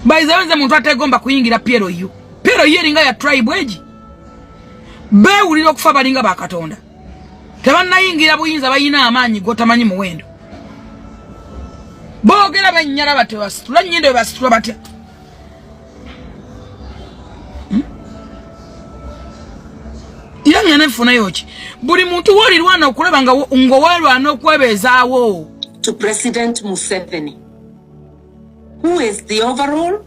By the way, nze muntu ategomba kuyingira PLU. PLU eringa ya tribe egi. Beewulira okufa balinga ba Katonda. Tebannayingira buyinza, balina amaanyi gotamanyi muwendo. Boogera bennyala batya, basitula nnyindo basitula batya. Era nga nenfunayo ki? Buli muntu woolirwana okulaba nga ng'oweerwana okwebeezaawo. To President Museveni, who is the overall,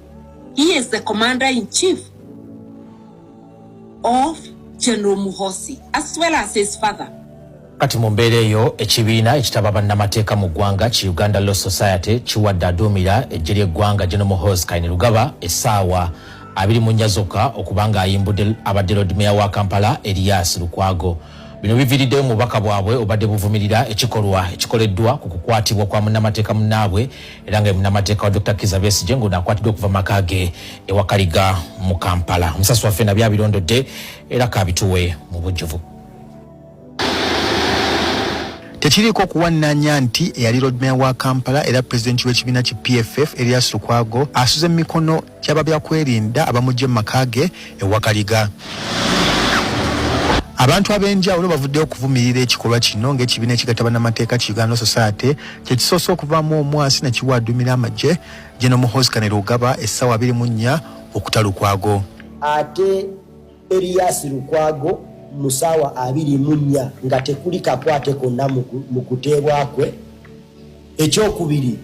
he is the commander-in-chief of General Muhoozi, as well as his father. Kati mu mbeera eyo, ekibiina ekitaba bannamateeka mu ggwanga ki Uganda Law Society kiwadde aduumira eggye ly'eggwanga General Muhoozi Kainerugaba essaawa 24 zokka okuba nga ayimbudde abadde Lord Mayor wa Kampala Erias Lukwago. Bino biviiriddeyo mu bubaka bwabwe obadde buvumirira ekikolwa ekikoleddwa ku kukwatibwa kwa munnamateeka munnaabwe, era nga ye munnamateeka wa Dr Kizza Besigye, ng'ono akwatiddwa okuva mu maka ge e Wakaliga mu Kampala. Omusasi waffe nabyo abirondodde era kabituwe mu bujjuvu. Tekiriiko okuwannanya nti eyali Lord Mayor wa Kampala era pulezidenti w'ekibiina ki PFF Erias Lukwago asuze mu mikono ky'ababyakwerinda abamuggye mu maka ge e Wakaliga. Abantu ab'enjawulo bavuddeyo okuvumirira ekikolwa kino, ng'ekibiina ekigatta bannamateeka ki Uganda Law Society kye kisoose okuvaamu omwasi ne kiwa aduumira amagye General Muhoozi Kainerugaba essaawa 24 okuta Lukwago. Ate Erias Lukwago mu ssaawa 24 nga tekuli kakwate konna mu kuteebwa kwe. Ekyokubiri,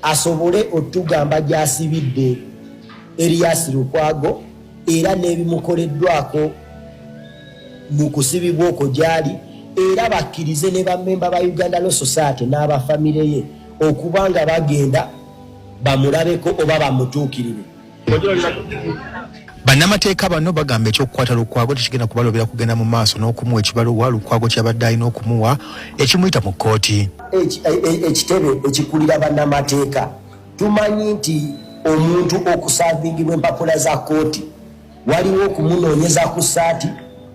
asobole otugamba gy'asibidde Erias Lukwago era n'ebimukoleddwako mu kusibibwa okwo gy'ali, era bakkirize ne bammemba ba Uganda Law Society n'abafamire ye okuba nga bagenda bamulabeko oba bamutuukirire. Bannamateeka bano bagamba ekyokukwata Lukwago tekigenda kubalobera kugenda mu maaso n'okumuwa ekibaluwa Lukwago kyabadde alina okumuwa ekimuyita mu kkooti. Ekitebe ekikulira bannamateeka, tumanyi nti omuntu okusaavingibwa empapula za kkooti, waliwo okumunoonyeza ku ssaati,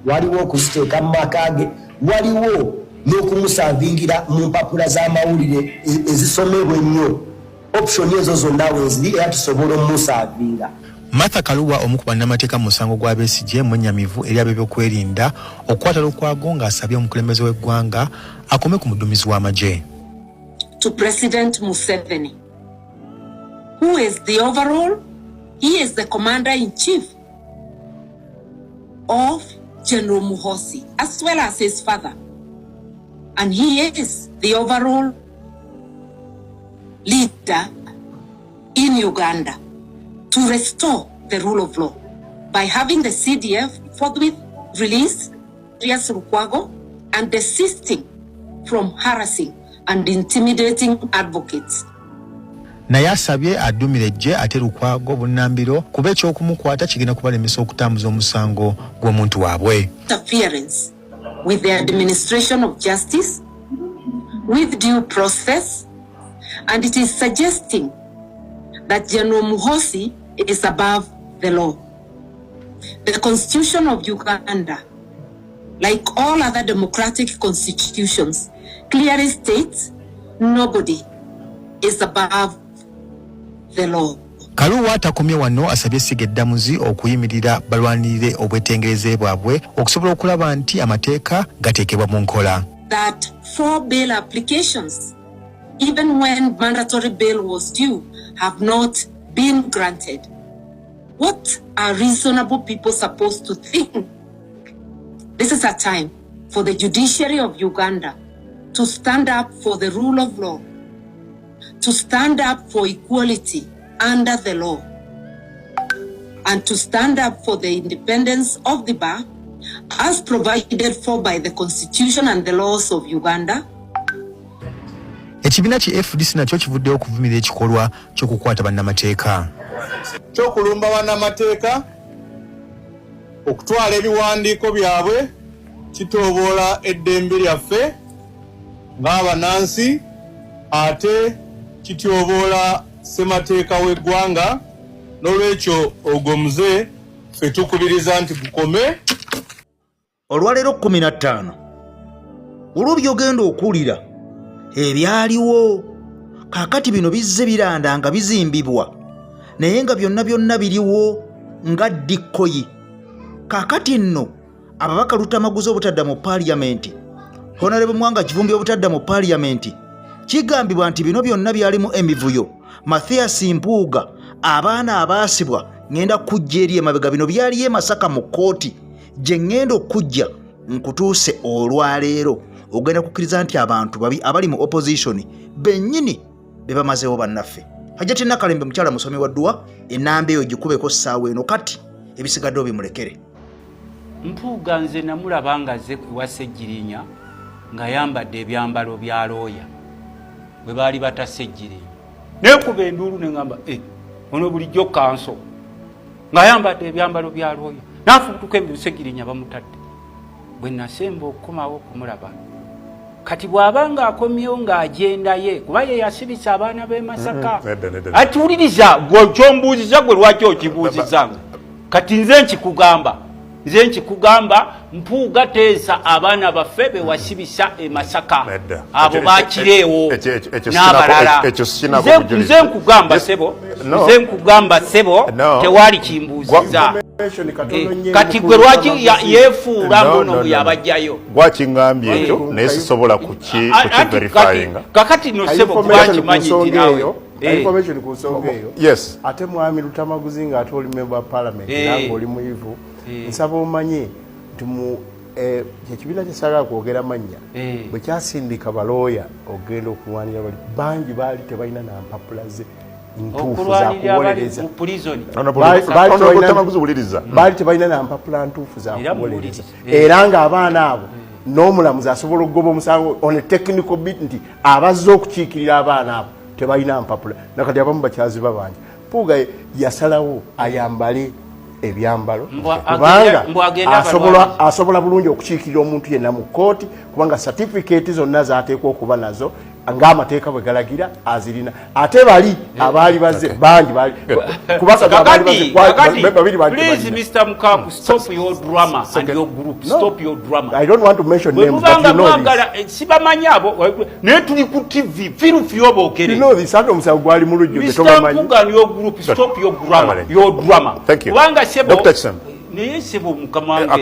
waliwo okuziteeka mu maka ge, waliwo n'okumusaavingira mu mpapula z'amawulire ezisomebwa ennyo. Option ezo zonna weeziri era tusobola omumusaavinga. Martha Kaluwa, omu ku bannamateeka mu musango gwa Besigye, mwennyamivu eri ab'ebyokwerinda okukwata Lukwago, ng'asabye omukulembeze w'eggwanga akome ku muddumizi w'amagye. To President Museveni, who is the overall, he is the commander-in-chief of General Muhoozi, as well as his father. And he is the overall leader in Uganda, to restore the rule of law by having the CDF forthwith release Erias Lukwago and desisting from harassing and intimidating advocates. Naye asabye addumira eggye ate Lukwago bunnambiro, kuba ekyokumukwata kigenda kubalemesa okutambuza omusango gw'omuntu waabwe. Interference with the administration of justice, with due process, and it is suggesting that General Muhoozi is above the law. The Constitution of Uganda, like all other democratic constitutions, clearly states nobody is above the law. Kaluwa takomye wano, asabye essiga eddamuzi okuyimirira balwanirire obwetengereze bwabwe okusobola okulaba nti amateeka gateekebwa mu nkola. That four bail applications, even when mandatory bail was due, have not been granted. What are reasonable people supposed to think? This is a time for the judiciary of Uganda to stand up for the rule of law, to stand up for equality under the law, and to stand up for the independence of the bar as provided for by the Constitution and the laws of Uganda. Ekibiina ki FDC nakyo kivuddeyo okuvumirira ekikolwa ky'okukwata bannamateeka. Kyokulumba bannamateeka okutwala ebiwandiiko byabwe kityoboola eddembe lyaffe ng'abannansi, ate kityoboola ssemateeka w'eggwanga. N'olwekyo ogwo muze ffe tukubiriza nti gukome. Olwaleero 15 olwo byogenda okuwulira ebyaliwo kaakati bino bizze biranda nga bizimbibwa. Naye nga byonna byonna biriwo nga ddikkoyi. Kaakati nno ababaka Lutamaguzi obutadda mu paaliyamenti, Honorable Mwanga Kivumbi obutadda mu paaliyamenti, kigambibwa nti bino byonna byalimu emivuyo. Mathias Mpuuga, abaana abaasibwa ŋŋenda kujja eri emabega, bino byaliyo e Masaka mu kkooti gye ŋŋenda okujja nkutuuse olwaleero. Ogenda kukkiriza nti abantu babi abali mu opposition bennyini be bamazeewo bannaffe. Hajati Nakalembe mukyala musomi wa dduwa, enamba eyo gikubeko ssaawa eno, kati ebisigadde obimulekere. Mpuuga nze namulaba nga azze ewa Ssegirinya ng'ayambadde ebyambalo bya looya bwe baali bata Ssegirinya. Nekuba enduulu ne ŋŋamba, eh, ono bulijjo kanso ng'ayambadde ebyambalo bya looya, n'afubutuka embi Ssegirinya bamutadde. Bwe nasemba okukomawo okumulaba kati bw'aba ng'akomyewo ng'agenda ye, kuba ye yasibisa abaana b'e Masaka. Atuwuliriza gwe kyombuuziza, gwe lwaki okibuuziza? Kati nze nkikugamba, nze nkikugamba, Mpuuga, teesa abaana baffe bewasibisa e Masaka abo bakireewo n'abalala. Nze nkugamba sebo, nze nkugamba sebo, tewali kimbuuziza. Kati gwe lwaki yeefuula mbuno mbu yabajjayo? Gwakiŋŋambye ekyo, naye sisobola kukiverifyinga. Kakati no sebo, kuba nkimanyi nti naawe Information ku nsonga eyo. Yes. Ate mwami Lutamaguzi, nga ate oli member wa parliament, nange oli muyivu, nsaba omanye nti mu ekibiina kyesaagala kwogera mannya bwe kyasindika balooya okugenda okulwanira bali bangi, baali tebalina nampapula ze ntuufu zakuwolereza, baali tebalina nampapula ntuufu zakuwolereza, era ng'abaana abo n'omulamuzi asobola okugoba omusango on a technical bit nti abazze okukiikirira abaana abo tebalina mpapula. Nakati abamu bakyaziba bangi. Mpuuga yasalawo ayambale ebyambalo kubanga asobola bulungi okukiikirira omuntu yenna mu kooti, kubanga satifiketi zonna zateekwa okuba nazo ng'amateeka bwe galagira azirina. Ate bali abaali bazze bangi kubasatu abaali bazze, babiri. Please, Mr. Mukaku, stop your drama and your group. Stop your drama. I don't want to mention names, but you know this. Sibamanyi abo, naye tuli ku TV. Firufi obookere. You know this. Ate omusango gwali mu lujjudde. Mr. Mpuuga and your group, stop your drama. Your drama. Thank you. Kubanga sebo. Dr. Chisem. Naye sebo, mukama wange,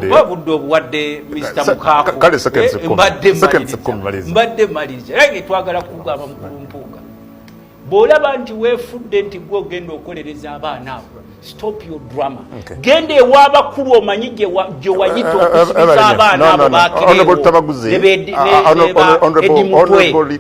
oba budde obuwadde Mr. Mukaku. Kale seconds. Mbadde mbadde maliriza. Era twagala kugamba mukulu Mpuuga, bw'olaba nti weefudde nti gwe ogenda okolereza abaana abo, stop your drama. Genda ew'abakulu, omanyi gye wayita okusibisa abaana abo. Bakirewo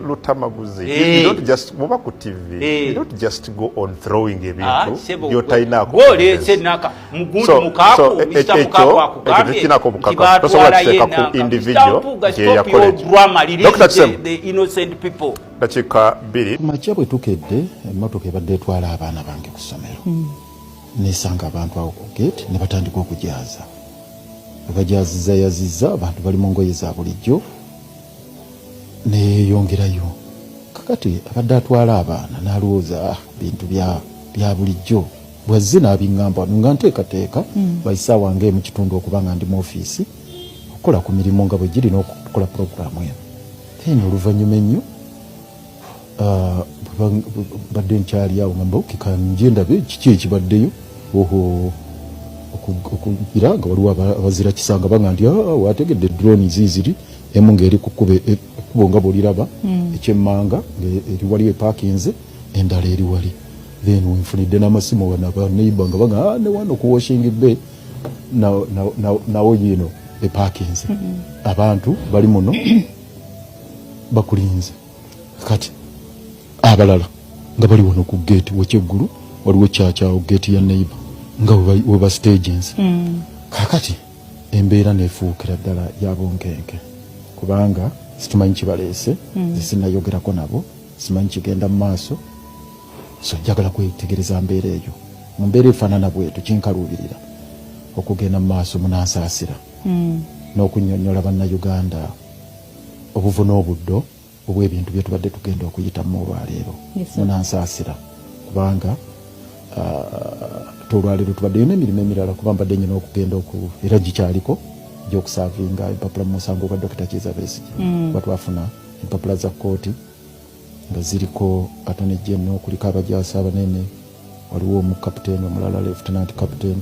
Lutamaguzi, you don't just muba ku TV, you don't just go on throwing ebintu byotalinaako. Gw'oleese naka mugundi Mukaku, Mr. Mukaku akugambye nti batwalayo. Ku individual Stop your drama. Release the innocent people. Dakiika 2. Ku makya bwe tukedde, emmotoka ebadde etwala abaana bange ku ssomero nesanga abantu awo ku gate ne batandika okujaaza. Bwe bajaziza yaziza, abantu bali mu ngoye za bulijjo, neyeyongerayo. Kakati abadde atwala abaana n'alowooza, ah, bintu bya bulijjo. Bwazze n'abiŋŋamba wano nga nteekateeka bayisaawa ng'emu kitundu okuba nga ndi mu ofiisi okukola ku mirimu nga bwe giri n'okukola puroguraamu eno. Then oluvannyuma ennyo, ah, badde nkyali awo nga mba kanje ndabe kiki ekibaddeyo, oho, okugira nga waliwo abazira kisanga banga nti, "Ah, wategedde drone ziiziri, emu ng'eri ku kkubo, ekkubo nga bw'oliraba ekyemmanga ng'eri wali epaakinze, endala eri wali." Then wenfunidde n'amasimu wano abaneiba nga baga, "Ah, ne wano ku washing bay nawo yiino epaakinze, abantu bali muno bakulinze." Kati abalala nga bali wano ku gate wekyeggulu, waliwo kyakyawo gate ya neighbor nga weba stages. Kakati embeera nefuukira ddala ya bunkenke, kubanga situmanyi kibaleese. Nze sinnayogerako nabo, simanyi kigenda mu maaso, so njagala kwetegereza mbeera eyo. Mu mbeera efaanana bwetu, kinkaluubirira okugenda mu maaso. Munansaasira n'okunnyonnyola Bannayuganda obuvu n'obuddo obw'ebintu bye tubadde tugenda okuyitamu olwaleero. Munansaasira kubanga olwaleero tubaddeyo n'emirimu emirala, kuba mbadde nyina okugenda oku era gikyaliko gy'okusaavinga empapula mu musango gwa Dr. Kiiza Besigye, kuba twafuna empapula za kkooti nga ziriko Attorney General, kuliko abajaasi abanene. Waliwo omu captain, omulala lieutenant captain,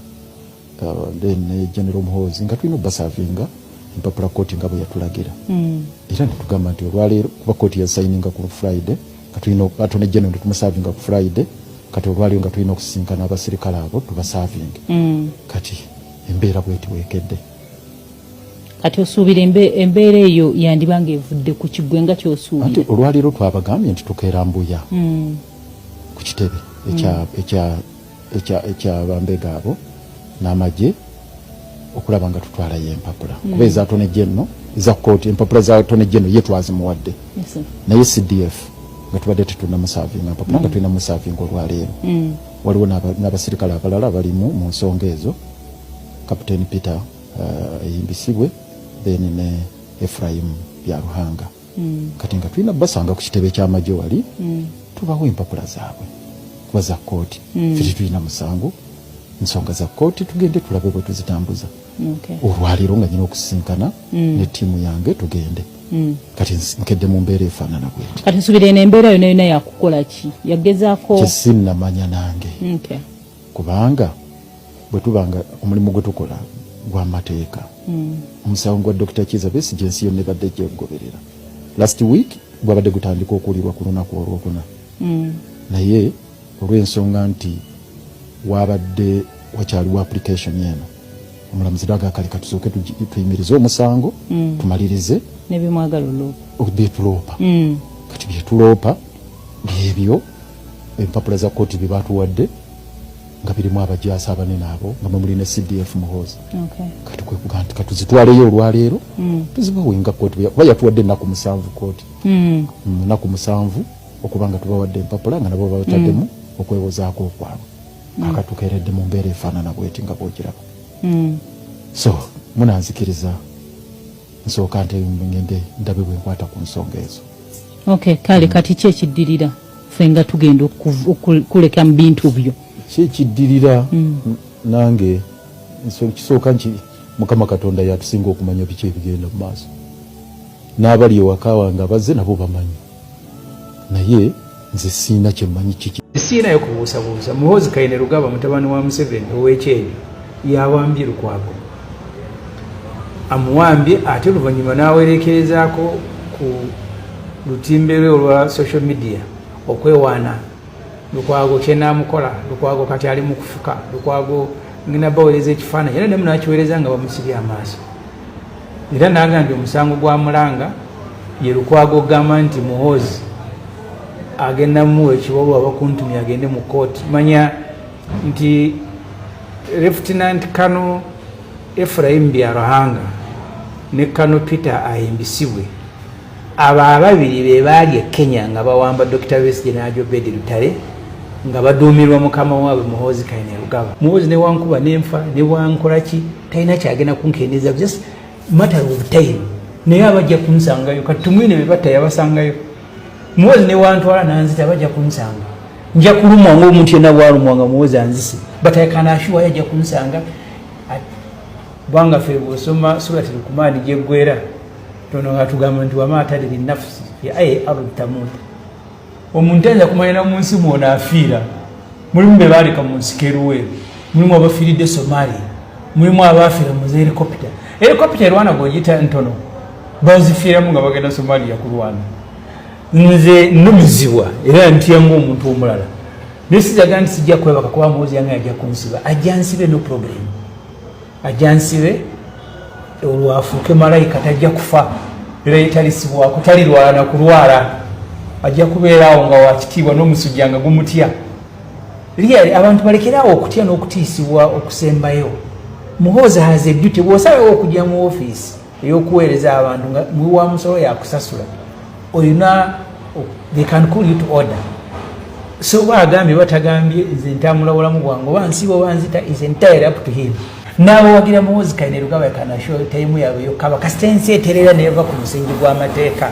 then ne General Muhoozi, nga tulina obasavinga empapula kooti nga bwe yatulagira. Era netugamba nti olwaleero, kuba kooti yasayininga ku Friday, nga tulina Attorney General netumusavinga ku Friday, kati olwaleero nga tulina okusisinkana abasirikale abo tubasavinge. Kati embeera bweti weekedde. Kati osuubira embeera eyo yandiba ng'evudde ku kigwe nga Anti kyosuubira? Olwaleero twabagambye nti tukeera Mbuya ku kitebe ekyabambega abo n'amagye okulaba nga tutwalayo empapula, kuba eza Attorney General eza kooti, empapula za Attorney General ye twazimuwadde. Naye CDF nga tubadde tetunamusavinga mpapula, nga tulina musavinga olwaleero. Waliwo n'abasirikale abalala balimu mu nsonga ezo, Captain Peter Eyimbisibwe, then ne Ephraim Byaruhanga. Kati nga tulina basanga ku kitebe ky'amagye wali, tubawo empapula zaabwe kuba za kooti. Ffe tetulina musango, nsonga za kooti, tugende tulabe bwe tuzitambuza. Olwaleero nga nyina okusisinkana ne ttiimu yange tugende. Kati nkedde mu mbeera efaanana bweti. Kati nsuubira eno embeera yonna yonna yakukola ki, yagezaako? Kyesinnamanya nange, kubanga bwe tuba nga omulimu gwe tukola gw'amateeka, omusango gwa Dr. Kiiza Besigye ensi yonna ebadde gyegoberera. Last week gwabadde gutandika okuwulirwa ku lunaku olwokuna, naye olw'ensonga nti wabadde wakyaliwo application eno, omulamuzi naga kale katusooke tuyimirize omusango, tumalirize nebimwagala oloopa. Byetuloopa. Kati byetuloopa byebyo empapula za kooti bye batuwadde nga birimu abajaasi abanene abo, nga mwe muli ne CDF Muhoozi. Kati kwe kuga nti katuzitwaleyo olwaleero, tuzibawe nga kooti kuba yatuwadde ennaku 7 kooti, ennaku 7 okuba nga tubawadde empapula, nga nabo babataddemu okwewozaako okwabwe. Akatukeeredde mu mbeera efaanana bweti nga bwogiraba. So munanzikiriza nsooka nte ngende ndabe bwe nkwata ku nsonga ezo. Okay, kale. Kati ki ekiddirira, ffe nga tugenda okuleka mu bintu byo? Ki ekiddirira? Nange kisooka nti Mukama Katonda yatusinga okumanya biki ebigenda mu maaso, n'abali ewaka wange abazze nabo bamanyi, naye nze siina kyemmanyi kiki. Siinayo kubuusabuusa, Muhoozi Kainerugaba, mutabani wa Museveni ow'ekyejo, yawambye Lukwago, amuwambye, ate oluvannyuma n'awereekerezaako ku lutimbe lwe olwa social media okwewaana Lukwago kyenaamukola. Lukwago kati ali mu kufuka. Lukwago ngenda baweereza ekifaananyi, era nemu nakiweereza nga bamusibye amaaso, era naga nti omusango gwa mulanga ye Lukwago ogamba nti Muhoozi agenda muwa ekibabu abakuntumye agende mu kooti. Manya nti Lieutenant Colonel Ephraim Byaruhanga ne Colonel Peter Ahimbisibwe, abo ababiri be baali e Kenya nga bawamba Dr Besigye n'Ajobedi Lutale, nga baduumirwa mukama waabwe Muhoozi Kainerugaba. Muhoozi newankuba nenfa newankolaki, talina kyagenda kunkendeeza, just matter of time, naye abajja kunsangayo. Kati Tumwine be batta yabasangayo. Muhoozi newantwala nanzita, bajja kunsanga, nja kulumwa ngaomuntu yenna bwalumwa nga Muhoozi anzise, but I can assure ajja kunsanga, kubanga ffe bwosoma Surati Lukumaani gyeggwera tono nga tugamba nti wama tadiri nafsi fi ayi ard tamut, omuntu ayinza kumanyira mu nsi mwona afiira. Mulimu be baaleka mu nsiko eruweeru, mulimu abafiiridde Somalia, mulimu abaafiira mu helicopter. Helicopter erwana gwegita ntono, bazifiiramu nga bagenda Somalia kulwana. Nze nnumizibwa era ntya ngaomuntu omulala, naye sijaga nti sijja kwebaka kuba Muhoozi yange ajja kunsiba. Ajja nsibe, no problem, ajja nsibe, olwo afuuke malayika, tajja kufa era yetalisibwako, talirwala na kulwala, ajja kubeeraawo nga wakitiibwa n'omusujja nga gumutya. Really, abantu balekeraawo okutya n'okutiisibwa okusembayo. Muhoozi has a duty. Bw'osalawo okujja mu ofiisi ey'okuweereza abantu nga muwi wa musolo yakusasula, olina, they can call you to order. So oba agambye batagambye, nze ntambula bulamu bwange, oba nsiba oba nzita is entirely up to him. N'abawagira Muhoozi Kainerugaba kanasho taimu yaabwe yokkaba, kasita ensi eterera neva ku musingi gw'amateeka.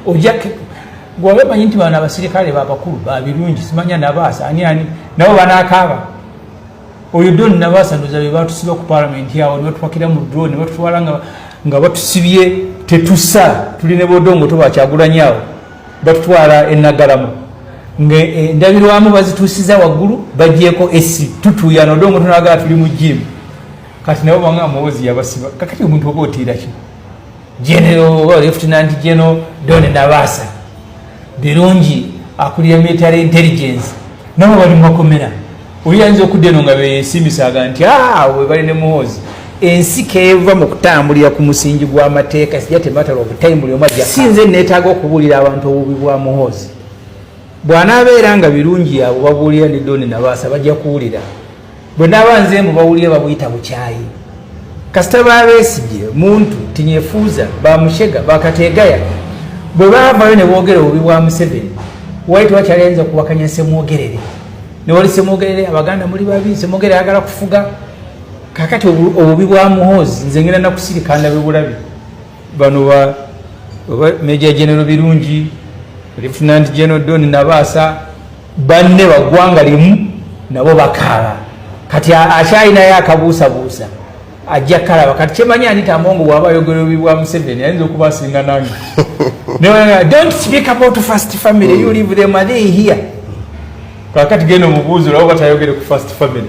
Ojja gwaba omanyi nti bano abasirikale babakulu babirungi, simanya Nabaasa ani ani, nabo banakaaba. Oyo Don Nabaasa ndoza be batusiba ku palamenti awo ne batupakira mu drone ne batutwala nga batusibye tetusa, tuli ne Bodongo tobakyagulanye awo, batutwala enagalama. Nga endabirwamu bazituusiza waggulu, bagyeko esi tutuuyana odongo tunagala tuli mu jimu. Kati nabo banga Muhoozi yabasiba. Kakati omuntu oba otiira ki? General oba Lieutenant General Don Nabaasa, Birungi akulira military intelligence, nabo bali mumakomera. Oli ayinza okudda eno nga beyesimisa nti ah, we bali ne Muhoozi. Ensi keeva mu kutambulira ku musingi gw'amateeka, sijja matter of time buli omu ajja. Si nze neetaaga okubuulira abantu obubi bwa Muhoozi. Bw'anaabeera nga Birungi abo babuulira ne Don Nabaasa, bajja kuwulira. Bwe naaba nze mbu bawulire, babuyita bukyayi. Kasita babesigye muntu tinyefuuza, bamushega, bakategaya, bwe baavayo ne boogera obubi bwa Museveni, wali tewakyali kuwakanya Semwogerere. Newali Semwogerere, Abaganda muli babi, Semwogerere ayagala kufuga. Kakati obubi bwa Muhoozi nze ngenda nakusirika ndabe bulabi. Bano ba oba Major General Birungi, Lieutenant General Don Nabaasa, banne baggwanga limu nabo bakaaba. Kati akyalinayo akabuusabuusa ajja kalaba. Kati kyemanyi, Anita Amongo bwaba ayogera obubi bwa Museveni ayinza okuba asinga nange. Don't speak about first family, you leave them, are they here? Kakati genda omubuuzi olaba batayogere ku first family.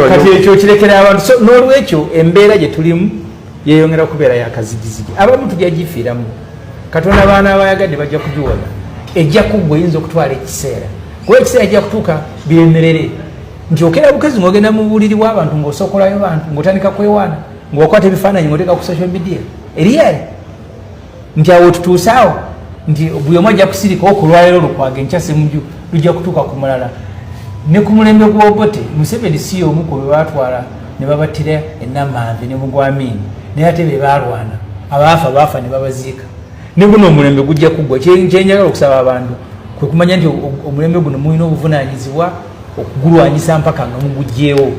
Kati ekyo kirekera abantu. So n'olwekyo embeera gye tulimu yeyongera kubeera yakazigizigi. Abamu tujja gifiiramu. Katonda baana abayagadde bajja kugiwona. Ejja kuggwa, eyinza okutwala ekiseera, kuba ekiseera ejja kutuuka biremerere nti okera bukezi ngaogenda mu buliri bw'abantu, ng'osokolayo bantu, ng'otandika kwewaana, ng'okwata ebifaananyi ng'oteeka ku social media eriyale nti awo tutuuse awo nti buli omu ajja kusirika. Okulwaliro Lukwago enkya Semuju lujja kutuuka ku mulala ne ku mulembe gw'Obote. Museveni si omu ku be batwala ne babattira enamanve ne mugwamiini, naye ate be balwana abaafa baafa ne babaziika. Ne guno omulembe gujja kuggwa. Kyenjagala okusaba abantu kwe kumanya nti omulembe guno mulina obuvunanyizibwa okugulwanyisa mpaka nga mugugyewo.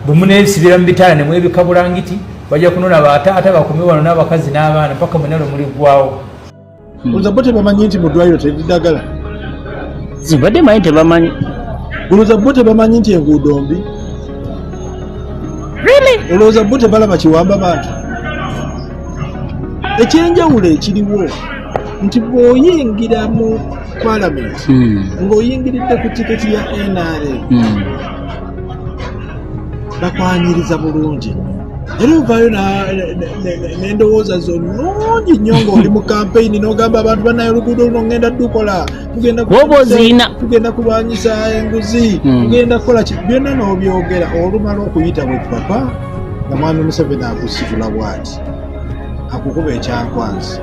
Bwe muneesibira mu bitaala ne mwebika bulangiti, bajja kunona bataata bakome wano n'abakazi n'abaana mpaka mwena lwe muliggwawo. Olowooza bo tebamanyi nti mu ddwaliro teri ddagala? Zibadde manyi tebamanyi. Olowooza bo tebamanyi nti enguudo mbi? Olowooza bo tebalaba kiwamba bantu? Ekyenjawulo ekiriwo nti bw'oyingira mu palamenti ng'oyingiridde ku tiketi ya NRM, bakwanyiriza bulungi nnyo, era ovaayo n'endowooza zo nnungi nnyo ng'oli mu kampeyini n'ogamba abantu, "Bannaye, oluguudo luno ngenda ddukola, tugenda Bw'oba oziina. tugenda kulwanyisa enguzi, tugenda kukola ki," byonna n'obyogera. Olumala okuyita bwe papa nga mwami Museveni akusitula bw'ati, akukuba ekyankwanzi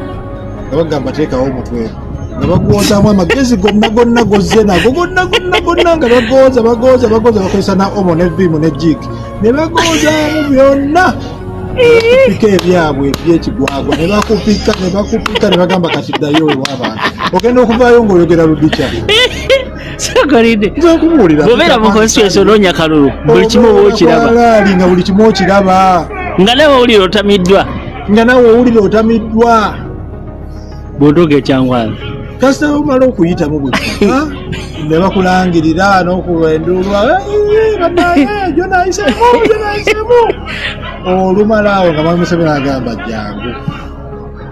nga bagamba, "Teekawo omutwe," nga bagwozamu amagezi gonna gonna gozze nago gonna gonna gonna, nga bagooza bagooza bagooza, bakozesa na Omo ne Vimu ne Jik ne bagoozaamu byonna, bakupika ebyabwe ebyekigwagwa ne bakupika ne bakupika ne bagamba, "Kati ddayo ew'abantu." Ogenda okuvaayo ng'oyogera ludikya. Sokolidde. Nze nkubuulira. Bw'obeera mu constituency onoonya kalulu, buli kimu oba okiraba. Kwalaali nga buli kimu okiraba. Nga nawe owulira otamiddwa. Nga nawe owulira otamiddwa. Bw'otuuka ekyangwanzi. Kasita omala okuyitamu bwe ne bakulangirira n'okuba enduulu, "Banaye, gyonayisemu, gyonayisemu," olumala awo nga mwami Museveni agamba, "Jangu."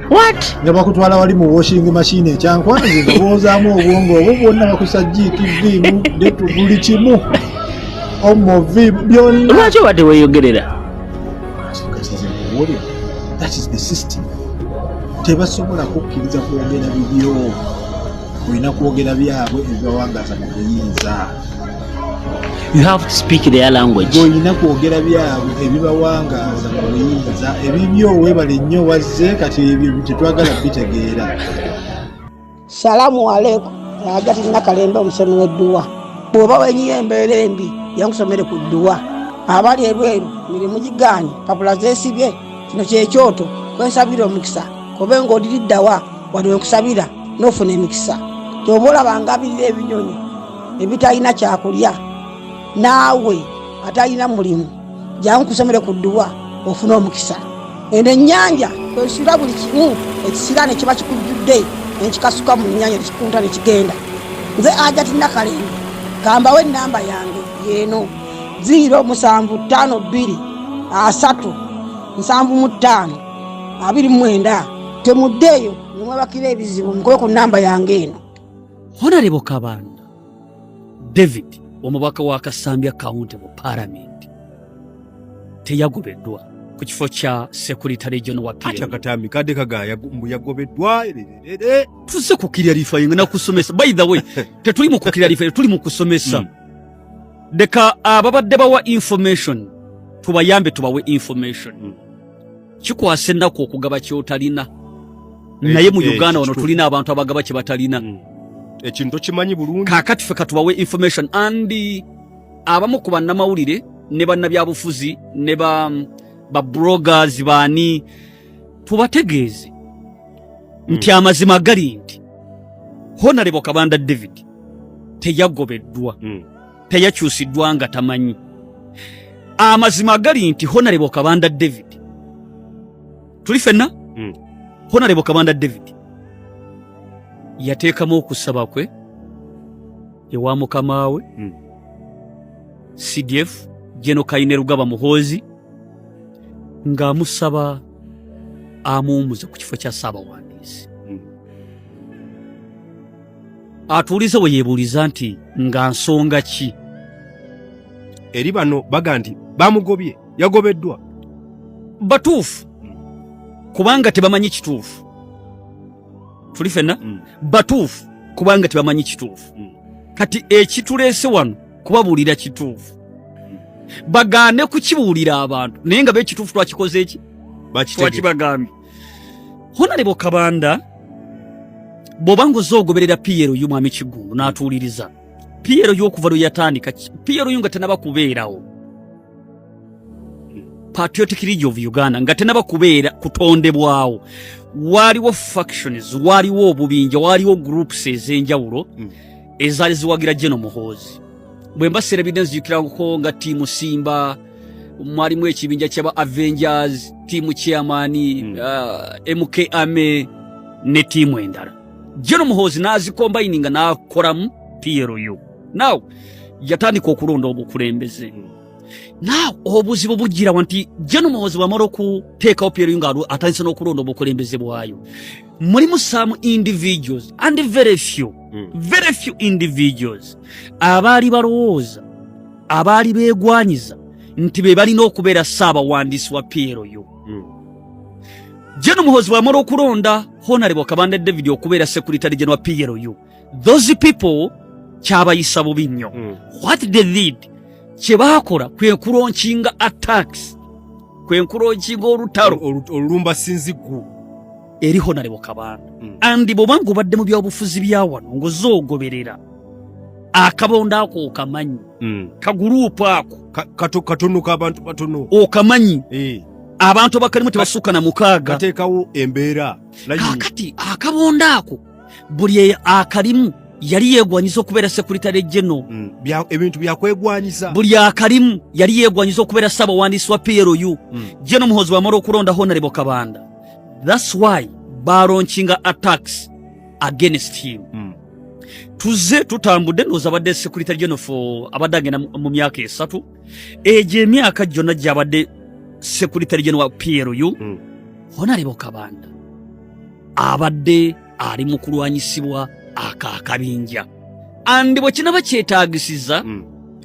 What? Nga bakutwala wali mu washing machine ekyankwanzi, nga boozaamu obwongo obwo bwonna, bakusa Jik, Vimu, Dettol, buli kimu, Omo, Vimu, byonna. Lwaki obadde weeyogerera? Kati, that is the system. Tebasobola kukkiriza kwogera bibyo, olina kwogera byabwe ebibawangaza mu buyinza. You have to speak their language. Olina kwogera byabwe ebibawangaaza mu buyinza. Ebibyo, weebale nnyo wazze, kati ebyo tetwagala bitegeera. Salaamu aleikum. Agati Nakalembe, omusomi w'edduwa. Bw'oba wenyiye embeera embi, yankusomere ku dduwa. Abali ebweru, mirimu gigaanye, papula zeesibye, kino kyekyoto kwensabira omukisa. Kobe ng'odiriddawa wali wenkusabira n'ofuna emikisa. Kyoba olaba ngabirira ebinyonyi ebitalina kyakulya, naawe atalina mulimu, jangu kusomere ku dduwa ofune omukisa. Eno ennyanja kwensula buli kimu ekisiraane kiba kikujjudde, nenkikasuka mu nnyanja nekikunta nekigenda. Nze Ajati Nakalembe, kambawo enamba yange yeeno: 0752 30 75 29. Temuddeeyo nemwebakira ebizibu, mukube ku namba yange eno. Honorable Kabanda David omubaka wa Kasambya County mu Parliament teyagobeddwa ku kifo kya Secretary General wa PLU. Akatambi kadde kagaya mbu yagobeddwa. Tuzze ku clarifying na kusomesa. By the way, tetuli mu ku clarify, tuli mu kusomesa. Leka ababadde bawa information tubayambe tubawe information. Kikwasa ennaku okugaba ky'otalina. Naye mu Uganda wano tulina abantu abagaba kye batalina. Ekintu tokimanyi bulungi. Kaakati ffe katubawe information and abamu ku bannamawulire ne bannabyabufuzi ne ba bloggers baani tubategeeze nti amazima gali nti Honorable Kabanda David teyagobeddwa, teyakyusiddwa nga tamanyi. Amazima gali nti Honorable Kabanda David, tuli ffenna, Honorable Kabanda David yateekamu okusaba kwe ewa mukama we CDF General Kainerugaba Muhoozi ng'amusaba amuwummuze ku kifo kya ssaabawandiisi. Atuulize we yeebuuliza nti nga nsonga ki? Eri bano baga nti bamugobye, yagobeddwa. Batuufu kubanga tebamanyi kituufu. Tuli ffenna? Batuufu kubanga tebamanyi kituufu. Kati ekituleese wano kubabuulira kituufu, bagaane kukibuulira abantu, naye nga bekituufu twakikoze eki twakibagambye. Honorable Kabanda, bw'oba ng'ozze ogoberera PLU mwami Kiggundu n'atuuliriza PLU okuva lwe yatandika, PLU nga tenaba kubeerawo, Patriotic League of Uganda nga tenaba kubeera kutondebwawo, waaliwo factions, waaliwo obubinja, waaliwo groups ez'enjawulo ezaali ziwagira General Muhoozi. Bwe mba seerabidde nzijukirako nga Team Simba, mwalimu ekibinja ky'aba Avengers, Team Chairman, MK Army ne tiimu endala. General Muhoozi n'azikombayininga n'akolamu PLU. Now yatandika okulonda obukulembeze. Now obuzibu bujjirawa nti General Muhoozi bw'amala okuteekawo PLU nga atandise n'okulonda obukulembeze bwayo, mulimu some individuals and very few, very few individuals abaali balowooza, abaali beegwanyiza nti be balina okubeera ssaabawandiisi wa PLU. General Muhoozi bw'amala okulonda Honorable Kabanda David okubeera Secretary General wa PLU, those people kyabayisa bubi nnyo. What they did, kye baakola kwe kulaunchinga attacks, kwe nkulaunchinga olutalo olulumba sinziggu eri Honorable Kabanda. And bw'oba ng'obadde mu byobufuzi bya wano ng'ozze ogoberera akabondo ako okamanyi, kaguruupu ako katono k'abantu batono okamanyi, abantu abakalimu tebasukka na 6. Kateekawo embeera. Kaakati akabondo ako buli akalimu yali yeegwanyiza okubeera Secretary General. Ebintu byakwegwanyiza. Buli akalimu yali yeegwanyiza okubeera ssaabawandiisi wa PLU. General Muhoozi bw'amala okulonda Honorable Kabanda, that's why balaunchinga attacks against him. Tuzze tutambudde, ndowooza abadde Secretary General for abadde agenda mu myaka 3. Egyo emyaka gyonna gy'abadde Secretary General wa PLU, Honorable Kabanda abadde ali mu kulwanyisibwa akabinja. And bwe kinaba kyetaagisiza,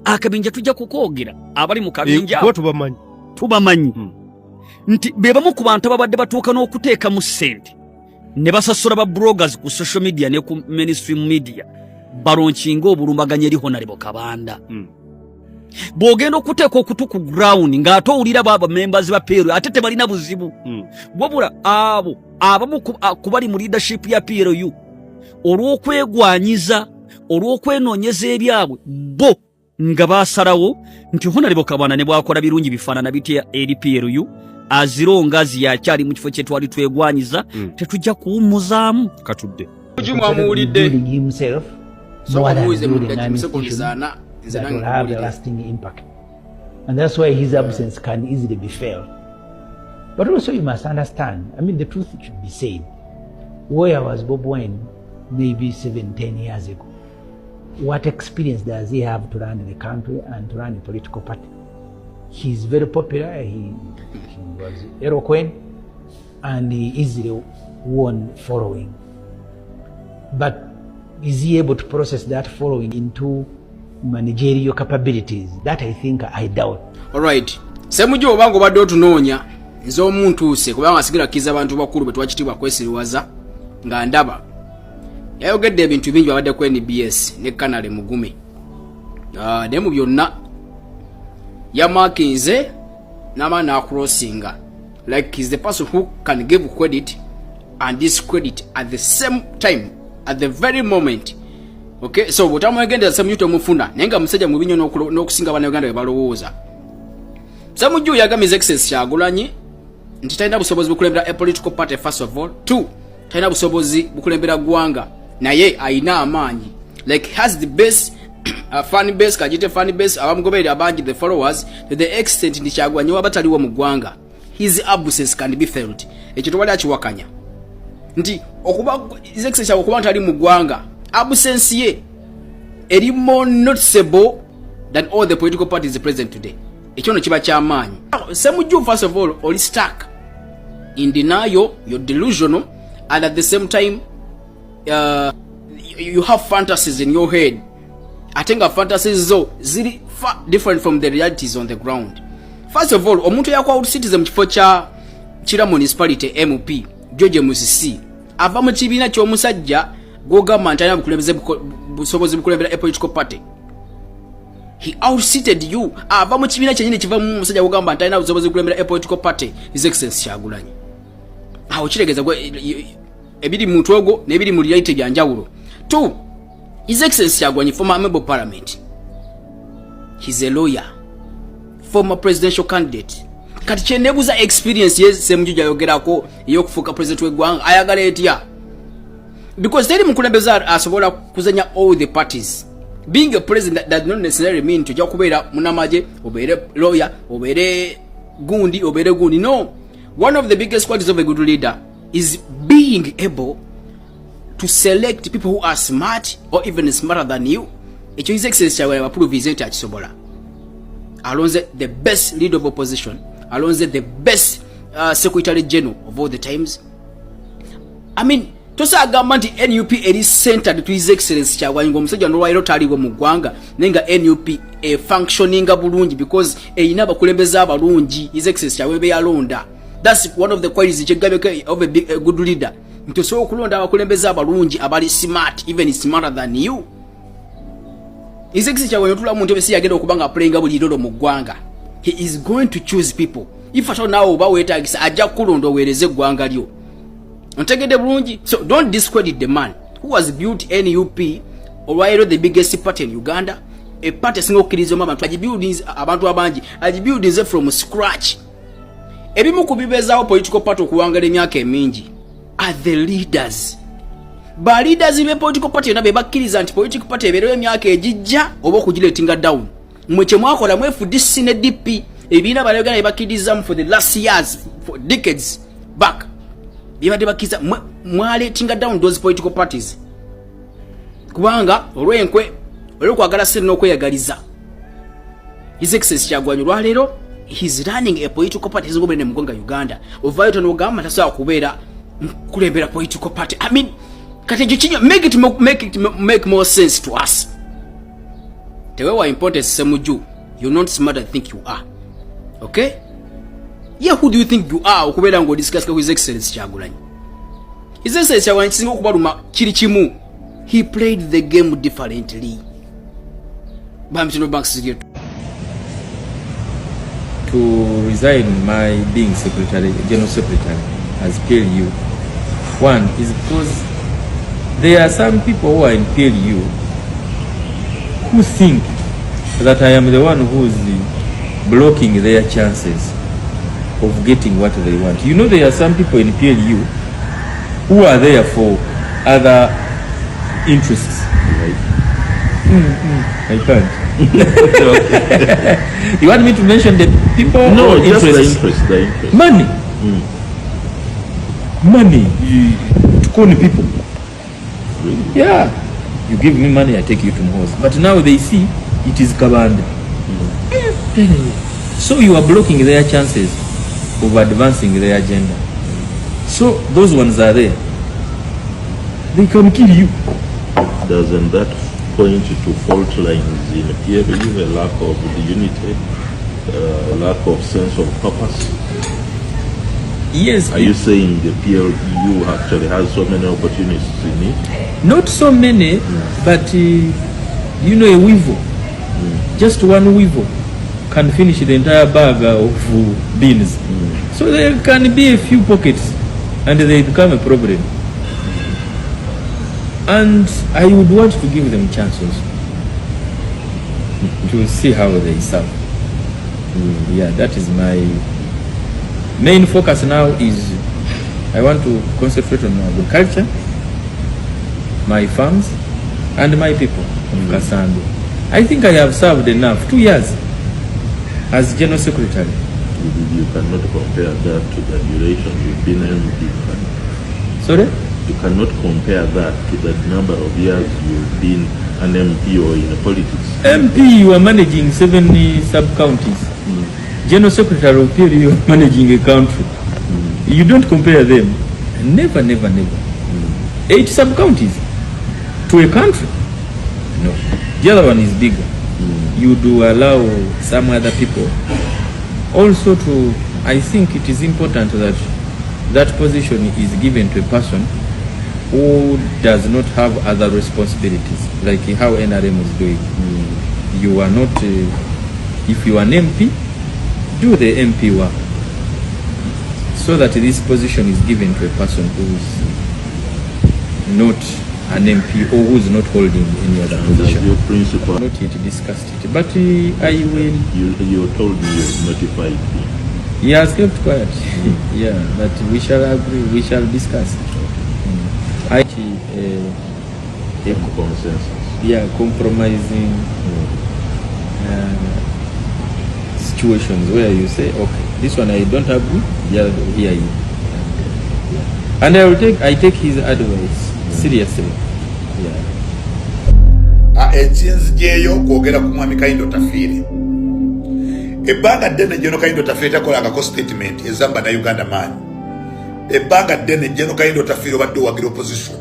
akabinja tujja kukoogera, abali mu kabinja tubamanyi, tubamanyi nti be bamu ku bantu ababadde batuuka n'okuteekamu ssente ne basasula ba bloggers ku social media ne ku mainstream media balaunchinga obulumbaganyi eri Honorable Kabanda. Bw'ogenda okuteeka okutu ku ground ng'ate owulira baaba members ba PLU ate tebalina buzibu, wabula abo abamu ku bali mu leadership ya PLU olw'okwegwanyiza, olw'okwenoonyeza ebyabwe, bo nga basalawo nti Honorable Kabanda ne bwakola birungi bifaanana bitya eri PLU, as long as yakyali mu kifo kye twali twegwanyiza, tetujja kuwummuzaamu. Katudde. Himself more than building an institution that will have a lasting impact. And that's why his absence can easily be felt. But also you must understand, I mean, the truth should be said. Where was Bobi Wine maybe 7, 10 years ago? What experience does he have to run the country and to run a political party? He's very popular, he was eloquent, and he easily won following. But Is he able to process that following into managerial capabilities? That I think I doubt. Alright. Ssemujju oba ng'obadde otunoonya nze omu ntuuse kubanga sigala kkiriza bantu bakulu be twakitiibwa kwesiriwaza nga ndaba yayogedde ebintu bingi babadde ku NBS ne Canary Mugume. Naye mu byonna yamakinze n'amala n'acrossinga like he's the person who can give credit and discredit at the same time at the very moment. Okay, so bw'otamwegendereza Ssemujju tomufuna naye nga musajja mubi nnyo n'okusinga Bannayuganda bwe balowooza. Ssemujju yagambye His Excellency Kyagulanyi nti talina busobozi bukulembera a political party first of all, two, talina busobozi bukulembera ggwanga naye alina amaanyi like has the best fan base, kagite fan base, abamugoberera abangi, the followers, to the extent nti Kyagulanyi waba taliwo mu ggwanga his absence can be felt. Ekyo tewali akiwakanya nti okuba His Excellency okuba nti ali mu ggwanga absence ye eri more noticeable than all the political parties present today. Ekyo no kiba kyamaanyi. Ssemujju, first of all, oli stuck in denial, you're delusional, and at the same time you have fantasies in your head, ate nga fantasies zo ziri far different from the realities on the ground. First of all, omuntu eyakwa citizen mu kifo kya Kira Municipality MP George Musisi ava mu kibiina ky'omusajja gw'ogamba nti alina bukulembeze busobozi bukulembera a political party. He outseated you. Ava mu kibiina kyennyini kiva mu musajja gw'ogamba nti alina busobozi bukulembera a political party, His Excellency Kyagulanyi. Awo kitegeeza ebiri mu mutwe ogwo n'ebiri mu reality bya njawulo. Two, His Excellency Kyagulanyi, former member of parliament, he's a lawyer, former presidential candidate. Kati kyenebuuza, experience ye Ssemujju gyayogerako ey'okufuuka president w'eggwanga ayagala etya? Because teri mukulembeze asobola kuzanya all the parties. Being a president does not necessarily mean nti ojja kubeera munamagye, obeere lawyer, obeere gundi, obeere gundi. No, one of the biggest qualities of a good leader is being able to select people who are smart or even smarter than you. Ekyo His Excellency Kyagulanyi baprovinze nti akisobola. Alonze the best leader of opposition, alonze the best secretary general of all the times. I mean, tosagamba nti NUP eri centered to His Excellency Kyagulanyi ng'omusajja nolwaliro taliiwo mu ggwanga, naye nga NUP efunctioninga bulungi because erina abakulembeze abalungi His Excellency Kyagulanyi be yalonda. That's one of the qualities kyegambeko of a good leader, nti osobola okulonda abakulembeze abalungi abali smart, even smarter than you. His Excellency Kyagulanyi otula mu ntebe si yagenda okuba nga aplayinga buli role mu ggwanga. He is going to choose people. If at all naawe oba weetagisa, ajja kukulonda oweereze eggwanga lyo. Ontegedde bulungi? So don't discredit the man who has built NUP, olwaleero the biggest party in Uganda, a party esinga okukkirizamu abantu, agibuildings abantu abangi, agibuildinze from scratch. Ebimu ku bibeezaawo political party okuwangala emyaka emingi are the leaders. Ba leaders be political party yonna be bakkiriza nti political party ebeerewo emyaka egijja oba okugilettinga down. Mmwe kye mwakola mu FDC ne DP, ebibiina Bannayuganda bye bakkirizamu for the last years, for decades back, byebadde bakkiriza, mwaletinga down those political parties kubanga olw'enkwe, olw'okwagala ssente n'okweyagaliza. His Excellency Kyagulanyi olwaleero he's running a political party ezingobere mu ggwanga Uganda. Ovaayo tonogamba tasobola kubeera kulembera political party. I mean, kati ekyo kinyo make it make more sense to us. Tewewa importance, Ssemujju. You're not smart I think you are. Okay, yeah, who do you think you are okubeera ng'odiscuss His Excellency Kyagulanyi? His Excellency Kyagulanyi kisinga okubaluma kiri kimu, he played the game differently. Bamitono banks ziri To resign my being secretary, general secretary as PLU. One is because there are some people who are in PLU who think that I am the one who is blocking their chances of getting what they want. You know, there are some people in PLU who are there for other interests. Right. I can't. You want me to mention the people? No, or just the interests? interest, the interest. Money. Money. To con people. Really? Yeah. You give me money, I take you to Muhoozi. But now they see it is Kabanda. So you are blocking their chances of advancing their agenda. So those ones are there. They can kill you. Doesn't that point to fault lines in PLU, a lack of unity, a lack of sense of purpose? Yes. Are you saying the PLU actually has so many opportunists in it? Not so many, but you know, a weevil, just one weevil can finish the entire bag of beans. So there can be a few pockets and they become a problem. And I would want to give them chances to see how they serve. Yeah, that is my main focus now. Is I want to concentrate on agriculture, my farms, and my people of Kasambya. I think I have served enough, 2 years as General Secretary. You cannot compare that to the duration you've been MP. Sorry? You cannot compare that to the number of years you've been an MP or in politics. MP, you are managing 7 sub-counties. General Secretary of PLU, you are managing a country. You don't compare them. Never, never, never. 8 sub-counties to a country. No. The other one is bigger. You do allow some other people also to, I think it is important that that position is given to a person who does not have other responsibilities, like how NRM is doing. You are not, if you are an MP, do the MP work, so that this position is given to a person who is not an MP or who is not holding any other And position. Your principal. Not yet discussed it, but I will. You told me you notified me. He has kept quiet. Yeah, but we shall agree, we shall discuss. I, consensus. Yeah, compromising situations where you say, okay, this one I don't agree, the other here you. Yeah. And I take his advice seriously. Yeah. Ekinzijeeyo kwogera ku mwami Kahinda Otafiire. Ebbanga ddene General Kahinda Otafiire takolangako statement ezamba na Uganda maanyi. Ebbanga ddene General Kahinda Otafiire obadde owagira opposition,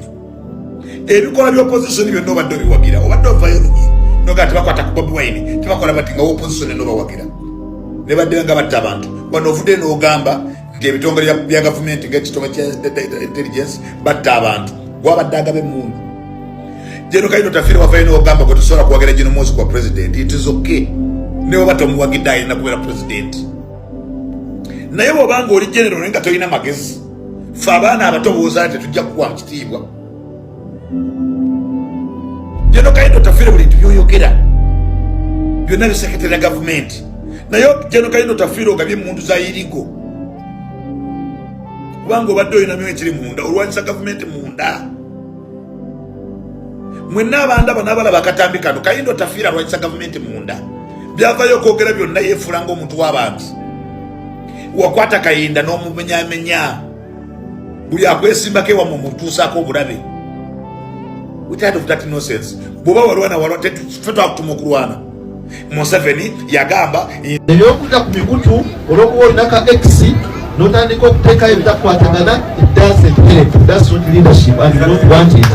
ebikolwa bya opposition byonna obadde obiwagira, obadde ovayo lunyi noga tebakwata ku Bobi Wine, tebakola bati, nga opposition eno bawagira ne badde nga batta abantu. Wano ovudde n'ogamba nti ebitongole bya gavumenti ng'ekitongole kya intelligence batta abantu, gwabadde agaba emmundu. General Kahinda Otafiire, wavayo n'ogamba gwe tosobola kuwagira General Muhoozi kwa president. It is okay, ne bw'oba tomuwagidde alina kubeera president, naye bw'obanga oli general naye nga tolina magezi, fe abaana abato boozaala tetujja kukuwa mu kitiibwa. General Kahinda Otafiire, buli bintu byoyogera byonna biseketera gavumenti, naye General Kahinda Otafiire ogabye emundu za irigo kubanga obadde olinamu ekiri munda, olwanyisa gavumenti munda. Mwenna abandaba n'abalaba akatambi kano, Kahinda Otafiire alwanyisa gavumenti munda. Byavayo okwogera byonna yeefuula ng'omuntu w'abantu. Wakwata Kayinda n'omumenyamenya, buli akwesimbako ewammwe omutuusaako obulabe. We tired of that nonsense. Bw'oba walwana walwa, ffe twakutuma okulwana? Museveni yagamba Ebyokudda ku mikutu, olwokuba olina ka X n'otandika okuteekayo ebitakwatagana, it doesn't help. That's not leadership and you don't want it.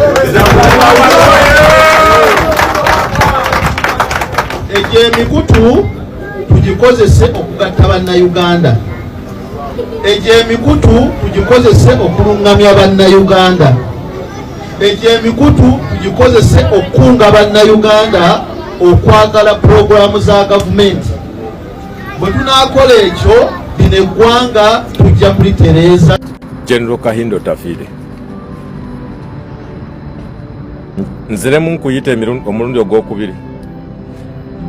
Egyo emikutu tugikozese okugatta Bannayuganda, egyo emikutu tugikozese okulungamya Bannayuganda, egyo emikutu tugikozese okukunga Bannayuganda okwagala puroguramu za gavumenti. Bwe tunaakola ekyo, lino eggwanga tujja kulitereeza. General Kahinda Otafiire, nziremu nkuyita omulundi ogwokubiri.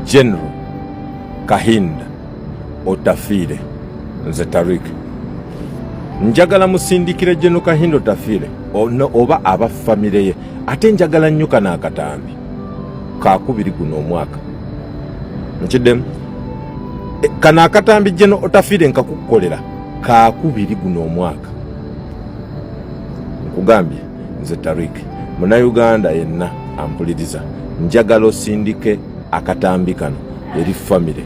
General Kahinda Otafiire, nze Tarik, njagala musindikire General Kahinda Otafiire oba aba famire ye. Ate njagala nnyo kano akatambi kakubiri guno omwaka nkiddemu. Kano akatambi General Otafiire nkakukolera kakubiri guno omwaka. Nkugambye, nze Tarik, Munnayuganda yenna ampuliriza, njagala osindike akatambi kano eri famire,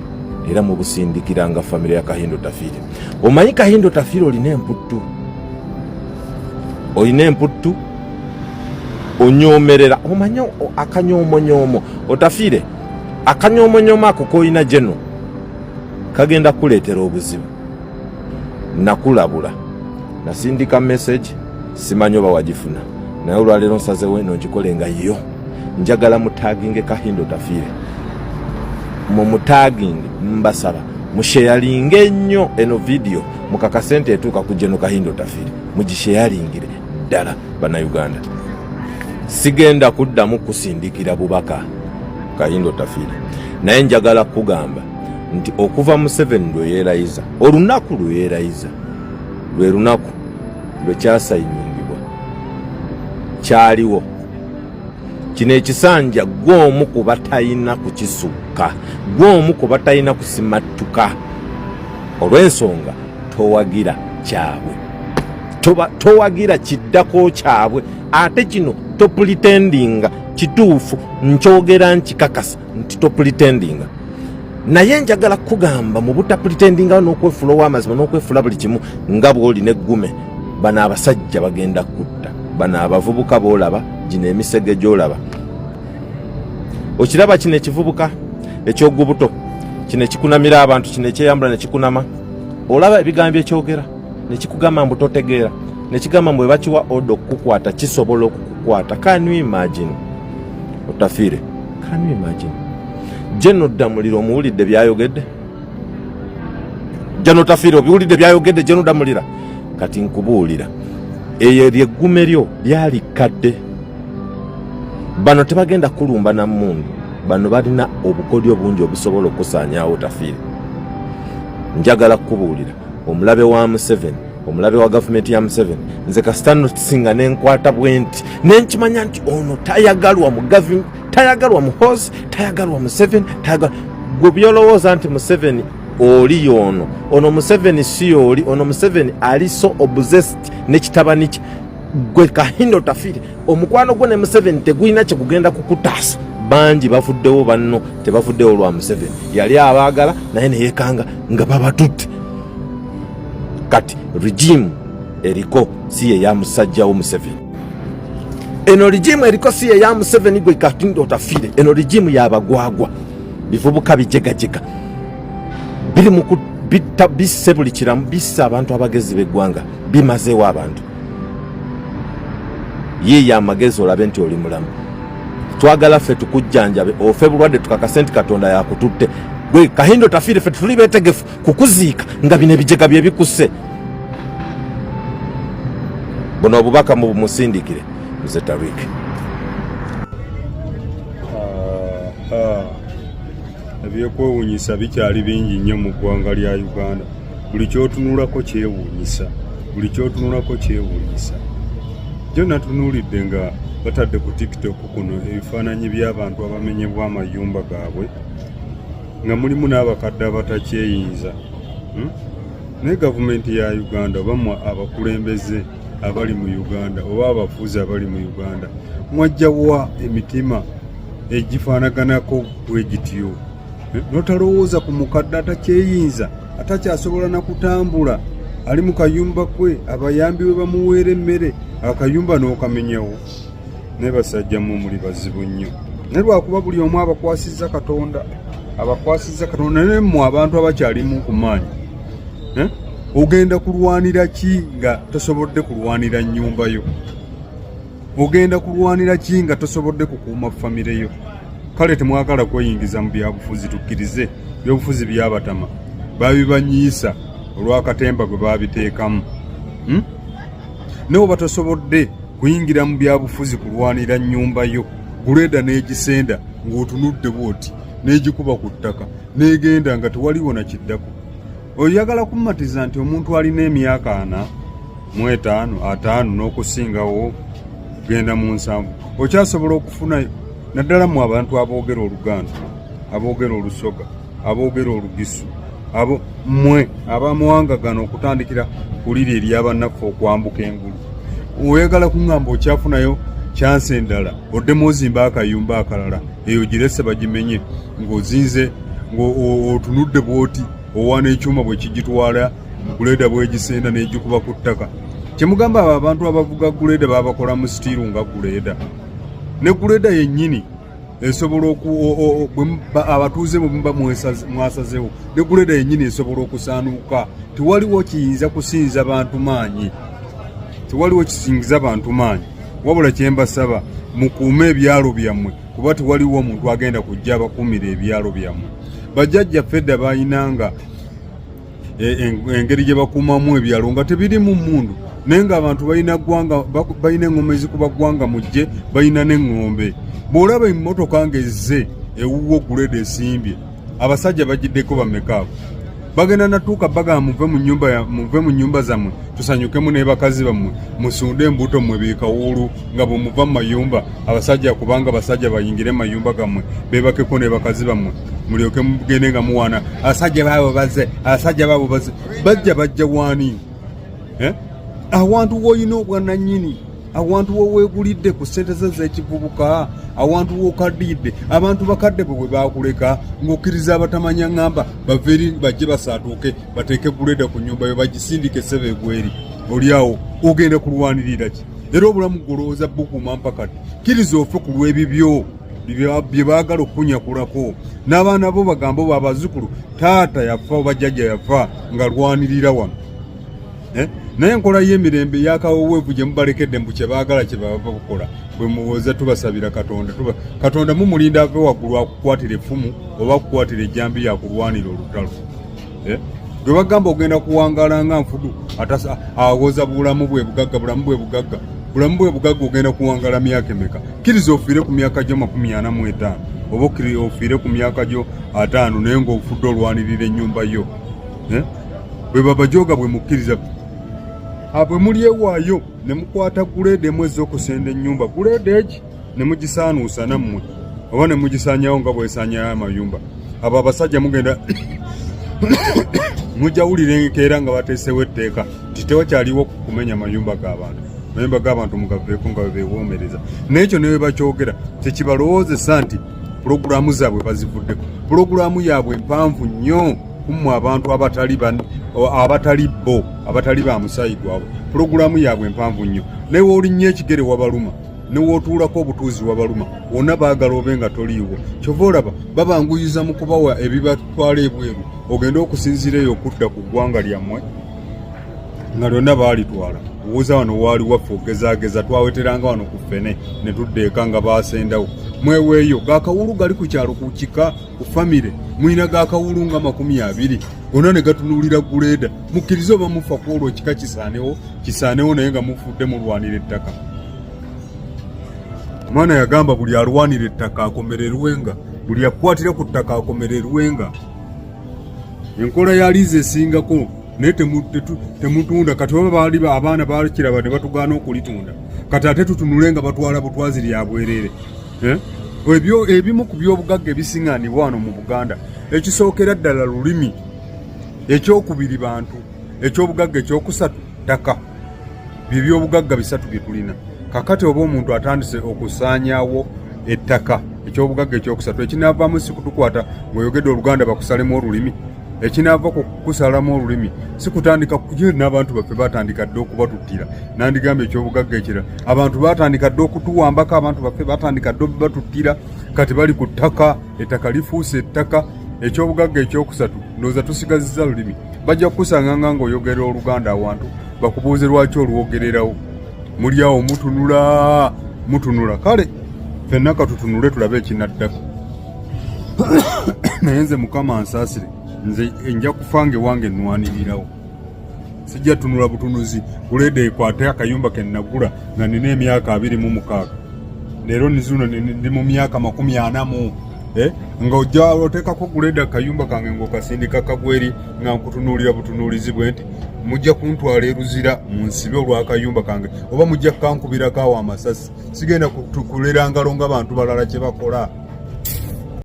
era mubusindikiranga famire ya Kahinda Otafiire. Omanyi Kahinda Otafiire, olina emputtu, olina emputtu, Onyomerera omanye akanyomonyoomo otafiire akanyomonyoomo ako kolina geno kagenda kukuleetera obuzibu. Nakulabula, nasindika message, simanyi oba wagifuna, naye olwaleero nsazewo eno ngikole nga yo. Njagala mutaginge Kahindo Tafiire, mumutaginge, mbasaba musheyalinge nnyo eno vidiyo, mukakase nti etuuka ku Geno Kahindo Tafiire, mugisheyalingire ddala. Bannayuganda, sigenda kuddamu kusindikira bubaka Kahindo Tafiire, naye njagala kugamba nti okuva Museveni lwe yeerayiza, olunaku lwe yeerayiza lwe lunaku lwe kyasayiningibwa kyaliwo kino ekisanja. Gwe omu ku batalina kukisukka, gwe omu ku batalina kusimattuka, olw'ensonga towagira kyabwe, towagira kiddako kyabwe. Ate kino topulitendinga kituufu, nkyogera nkikakasa nti topulitendinga, naye njagala kugamba mu butapulitendinga n'okwefula ow'amazima n'okwefula buli kimu nga bw'oli n'eggume, bano abasajja bagenda kutta. Bano abavubuka b'olaba, gino emisege gy'olaba, okiraba kino ekivubuka ekyogubuto kino ekikunamira abantu, kino ekyeyambula nekikunama, olaba ebigambo ekyogera nekikugamba mbu totegeera, nekigamba mbu ebakiwa oda okukukwata kisobola okukukwata. Can you imagine? Otafiire, can you imagine? Jeno Ddamulira, omuwulidde byayogedde? Jeno Tafiire, obiwulidde byayogedde Jeno Ddamulira? Kati nkubuulira, eyo lyeggume lyo lyali kkadde. Bano tebagenda kulumba na mmundu, bano balina obukodyo bungi obusobola okusaanyaawo. Tafiire, njagala kukubuulira, omulabe wa Museveni, omulabe wa gavumenti ya Museveni, nze kasita notisinga nenkwata bwenti nenkimanya nti ono tayagalwa mu gavumenti, tayagalwa Muhoozi, tayagalwa Museveni, tayagalwa. Gwe byolowooza nti Museveni oli yoono, ono Museveni si yooli. Ono Museveni ali so obsessed ne kitabani kye. Gwe Kahindo Tafire, omukwano gwo ne Museveni tegulina kyekugenda kukutaasa. Bangi bavuddewo, banno tebavuddewo lwa Museveni, yali abaagala naye neyekanga nga babatutte. Kati regime eriko si ye ya musajjawo Museveni. Eno regime eriko si ye ya Museveni. Gwe Kahindo Tafire, eno regime yabagwagwa, bivubuka bijegajega biri mu bitta, bisse buli kiramu, bisse abantu abagezi b'eggwanga, bimazeewo abantu. Yiiya amagezi olabe nti oli mulamu. Twagala ffe tukujjanjabe ofe bulwadde, tukakase nti Katonda yakututte. Gwe Kahindo Tafiire, ffe tuli beetegefu kukuziika nga bino ebijega bye bikusse. Buno obubaka mubumusindikire Mzee Tarik. Ebyekwewunyisa bikyali bingi nnyo mu ggwanga lya Uganda. Buli kyotunulako kyewuunyisa, buli kyotunulako kyewuunyisa. Jjo natunuulidde nga batadde ku TikTok kuno ebifaananyi by'abantu abamenyebwa amayumba gaabwe nga mulimu n'abakadde abatakyeyinza. Naye gavumenti ya Uganda oba mwe abakulembeze abali mu Uganda oba abafuzi abali mu Uganda, mwajja wa emitima egifaanaganako bwe gityo? Notalowooza ku mukadde atakyeyinza, atakyasobola na kutambula, ali mu kayumba kwe, abayambi we bamuweera emmere, akayumba n'okamenyawo. Naye basajja mmwe muli bazibu nnyo, naye lwakuba buli omu abakwasizza Katonda, abakwasizza Katonda. Naye mmwe abantu abakyalimu ku maanyi, ogenda kulwanira ki nga tosobodde kulwanira nnyumba yo? Ogenda kulwanira ki nga tosobodde kukuuma famire yo? Kale temwagala kweyingiza mu byabufuzi, tukkirize byobufuzi byabatama, babibanyiisa olw'akatemba gwe babiteekamu. Naye oba tosobodde kuyingira mu byabufuzi kulwanira nnyumba yo, guleeda n'egisenda ng'otunudde bw'oti, n'egikuba ku ttaka n'egenda nga tewaliwo na kiddako. Oyagala kummatiza nti omuntu alina emyaka 45, 50 n'okusingawo genda mu 70 okyasobola okufuna, naddala mu abantu aboogera Oluganda, aboogera Olusoga, aboogera Olugisu, abo mmwe abamawanga gano, okutandikira ku liri eryabannaffe okwambuka engulu, oyagala kuŋŋamba okyafunayo kyansi endala oddemu ozimba akayumba akalala, eyo girese bagimenye ng'ozinze ng'otunudde bw'oti, owaana ekyuma bwe kigitwala, guleeda bwegisenda n'egikuba ku ttaka? Kyemugamba abo abantu abavuga guleeda babakola mu sitiiru nga guleeda? Ne guleda yennyini esobola abatuuze bwe muba mwasazewo, ne guleda yennyini esobola okusaanuuka. Tewaliwo kiyinza kusinza bantu maanyi, tewaliwo kisingiza bantu maanyi. Wabula kyembasaba, mukuume ebyalo byammwe, kuba tewaliwo omuntu agenda kujja abakuumira ebyalo byammwe. Bajjajjaffe edda baayinanga engeri gye bakuumamu ebyalo nga tebirimu mmundu, naye ng'abantu balina ggwanga, balina eŋŋoma ezikuba ggwanga mujje, balina n'eŋŋombe. Bw'olaba emmotoka ng'ezze ewuwo, guleda esimbye, abasajja bagiddeko bameka abo? Bagenda natuuka bagamba, muve mu nyumba, muve mu nyumba zammwe tusanyukemu n'ebakazi bammwe, musunde embuto mmwe beekawuulu nga bwe muva mu mayumba abasajja, kubanga abasajja bayingire mu mayumba gammwe beebakeko n'ebakazi bammwe, mulyoke mugende nga muwaana abasajja baabo bazze, abasajja baabo bazze. Bajja bajja waani? Eh? Awantu woolina obwannannyini, awantu woweegulidde ku ssente ze ez'ekivubuka, awantu wokaddiidde, abantu bakadde bwe bwe baakuleka, ng'okkiriza abatamanya ŋŋamba bave eri bajje basaatuuke bateeke guleda ku nnyumba yo, bagisindike essebe egweri oli awo, ogenda kulwanirira ki? Era obulamu gwolowooza bukuuma mpaka ddi? Kkiriza ofe ku lw'ebibyo bye baagala okukunyakulako, n'abaana bo bagambe oba abazzukulu, taata yafa oba jjajja yafa nga lwanirira wano. Eh? Naye enkola y'emirembe eyakaweweevu gye mubalekedde, mbu kye baagala kye baba bakola, bwe muwoza tubasabira Katonda, Katonda mumulinda ave waggulu akukwatira effumu oba akukwatira ejjambiya akulwanira olutalo. Eh? Gwe bagamba ogenda kuwangaala nga nfudu, awoza bulamu bwe bugagga, bulamu bwe bugagga, bulamu bwe bugagga. Ogenda kuwangaala myaka emeka? Kkiriza ofiire ku myaka gyo 45, oba ofiire ku myaka gyo 50, naye ng'ofudde olwanirira ennyumba yo. Eh? Bwe babajoga bwe mukkiriza, bwe mulyewaayo ne mukwata guleeda emu ez'okusenda ennyumba, guleeda egi ne mugisaanuusa nammwe oba ne mugisaanyawo nga bwesaanyayo amayumba, abo abasajja mugenda mujja wulira enkeera nga bateesewo etteeka nti tewakyaliwo kumenya mayumba g'abantu, mayumba g'abantu mugaveeko nga bwe beewoomereza. N'ekyo ne bwe bakyogera, tekibalowoozesa nti pulogulaamu zaabwe bazivuddeko. Pulogulaamu yaabwe mpanvu nnyo kummwe abantu abatali bo, abatali ba musaayi gwabwe. Pulogulaamu yaabwe mpanvu nnyo. Ne woolinnya ekigere wabaluma, ne wootuulako obutuuzi wabaluma, wonna baagala obe nga toliiwo. Kyova olaba babanguyiza mu kubawa ebibatwala ebweru, ogende okusinziira eyo okudda ku ggwanga lyammwe nga lyonna baalitwala. Obuuza wano waali waffe ogezaageza, twaweteranga wano ku ffene ne tudda eka nga baasendawo. Mweweeyo gakawulu gali ku kyalo, ku kika, ku famire, mulina gakawulu nga 20, gonna ne gatunuulira guleeda. Mukkirize oba mufa ku olwo ekika kisaanewo, kisaanewo, naye nga mufudde mulwanira ettaka. Omwana yagamba buli alwanira ettaka akomererwenga, buli akwatira ku ttaka akomererwenga. Enkola ya liizi esingako, naye temutunda. Kati oba baali abaana bakiraba ne batugaana okulitunda, kati ate tutunule nga batwala butwazi lya bwerere. Eh? Ebyo ebimu ku byobugagga ebisiŋŋaanibwa wano mu Buganda. Ekisookera ddala lulimi, ekyokubiri bantu, ekyobugagga ekyokusatu ttaka. Bye byobugagga bisatu bye tulina kakati. Oba omuntu atandise okusaanyaawo ettaka, ekyobugagga ekyokusatu, ekinaavaamu si kutukwata ng'oyogedde Oluganda bakusalemu olulimi. Ekinaava ku kusalamu olulimi si kutandika ye n'abantu baffe batandika dda okubatuttira. Nandigamba ekyobugagga ekirala, abantu batandika dda okutuwambako, abantu baffe batandika dda obatuttira. Kati bali ku ttaka, ettaka lifuuse ettaka. Ekyobugagga ekyokusatu ndowooza tusigazizza lulimi. Bajja kukusanga nga ng'oyogera Oluganda awantu, bakubuuze lwaki olwogererawo. Muli awo mutunula mutunula, kale ffenna katutunule tulabe ekinaddako. Naye nze Mukama ansaasire, nze nja kufa nga ewange nnwanirirawo. Sijja tunula butunuzi guleeda ekwate akayumba ke nagula nga nina emyaka 26, leero nizuno ndi mu myaka 40mu, eh? Nga ojja oteekako guleeda akayumba kange ng'okasindika kagweri, nga nkutunuulira butunuulizi bwe nti mujja kuntwala eruzira munsibe olw'akayumba kange, oba mujja kukankubirako awo amasasi. Sigenda kulera ngalo nga bantu balala kye bakola.